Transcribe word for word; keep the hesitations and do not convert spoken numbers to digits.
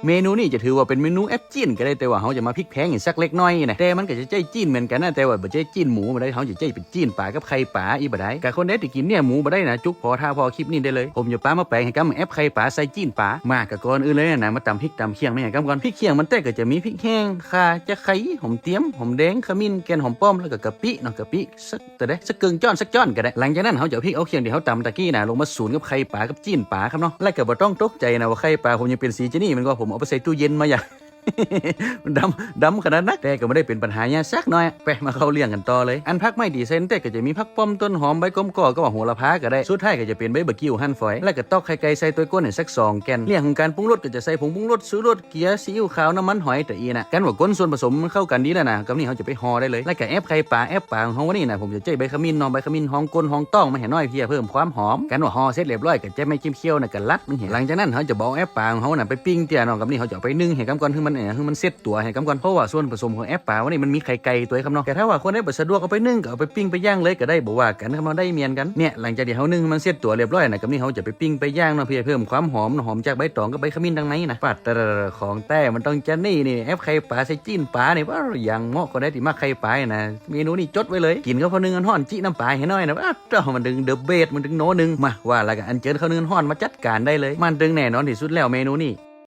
เมนูนี้จะถือว่าเป๋นเมนูแอบจีนก็ได้ แต่ว่าเฮาจะมาพลิกแพลงอีกสักเล็กน้อยนะ แต่มันก็จะใจ๊จีนเหมือนกั๋นนะ แต่ว่าบ่ใจ้จีนหมูบ่ได้ เฮาจะใจ๊เป๋นจีนป๋ากับไข่ป๋าอี้บ่ได้ กะคนใดตี้กิ๋นเนื้อหมูบ่ได้นะ จุ๊กผ่อท่าผ่อคลิปนี้ได้เลย ผมจะปามาแป๋งหื้อกำแอบไข่ป๋าใส่จีนป๋า มากะก่อนอื่นเลยนะ มาต๋ำพริกต๋ำเคี่ยงมาหื้อกำก่อน พริกเคี่ยงมันแต๊ก็จะมีพริกแห้ง ข่า จะไคร้ หอมเตียม หอมแดง ขมิ้น แก่นหอมป้อม แล้วก็กะปิเนาะ กะปิสัก แต่ได้สักเกิ่งจ้อนสักจ้อนก็ได้ หลังจากนั้นเฮาจะเอาพริกเอาเคี่ยงตี้เฮาต๋ำตะกี้นะ ลงมาสูนกับไข่ป๋ากับจีนป๋าครับเนาะ และก็บ่ต้องตกใจ๋นะว่าไข่ป๋าผมยังเป๋นสีจะนี่ มันก็ผมเอาไปใส่ตู้เย็นมาอย่าง มันดำ ดำขนาดนัก แต่ก็บ่ได้เป๋นปัญหาหยังสักหน้อย ไป มาเข้าเรื่องกั๋นต่อเลย อันผักไม้ตี้ใส่นั้นแต๊ก็จะมีผักป้อม ต้นหอม ใบก้อมก้อ ก็ว่าโหระพาก็ได้ สุดท้ายก็จะเป๋นใบบ่ากิ้วหั่นฝอย และก็ตอกไข่ไก่ใส่ตวยก้นหื้อสักสองแก่น เรื่องของก๋านปรุงรสก็จะใส่ผงปรุงรส ชูรส เกลือ ซีอิ๊วขาว น้ำมันหอยตะอี้นะ กันว่าก้นส่วนผสมมันเข้ากั๋นดีแล้วนะ กำนี้เฮาจะไปห่อได้เลย และก็แอบไข่ป๋า แอบป๋าของเฮาวันนี้นะ ผมจะใจ๊ใบขมิ้นเนาะ ใบขมิ้นฮ้องก้นฮ้องต๊องมาหื้อหน้อยเพื่อเพิ่มความหอม กันว่าห่อเสร็จเรียบร้อยก็จะแม่นเขี้ยวๆนะ ก็รัดมันหื้อ หลังจากนั้นเฮาจะบ่เอาแอบป๋าของเฮานะไปปิ้งเตี้ยเนาะ กำนี้เฮาจะเอาไปนึ่งหื้อกำก่อน หื้อมัน เอ่อ หื้อมันเสร็จตั๋วหื้อกำก่อน เพราะว่าส่วนผสมของแอบป๋าวันนี้มันมีไข่ไก่ตวยครับเนาะ แต่ถ้าว่าคนใดบ่สะดวกเอาไปนึ่งก็เอาไปปิ้งไปย่างเลยก็ได้ บ่ว่ากั๋นครับเนาะ ได้เหมือนกั๋น เนี่ย หลังจากตี้เฮานึ่งหื้อมันเสร็จตั๋วเรียบร้อยนะ กำนี้เฮาจะไปปิ้งไปย่างเนาะ เพื่อเพิ่มความหอมเนาะ หอมจากใบตองกับใบขมิ้นตังในนะ ปัด เอ่อ ของแต๊มันต้องจะนี่นี่ แอบไข่ป๋าใส่จีนป๋านี่ ว้าว อย่างเหมาะคนใดตี้มักไข่ป๋านะ เมนูนี้จดไว้เลย กิ๋นกับข้าวนึ่งฮ้อนๆ จิ๊น้ำป๋าหื้อหน้อยนะ ว้าว มันตึงเดอะเบส มันตึงโนหนึ่ง มา ว่าแล้วก็อัญเจิญข้าวนึ่งฮ้อนมาจัดก๋านได้เลย มันตึงแน่นอนตี้สุดแล้วเมนูนี้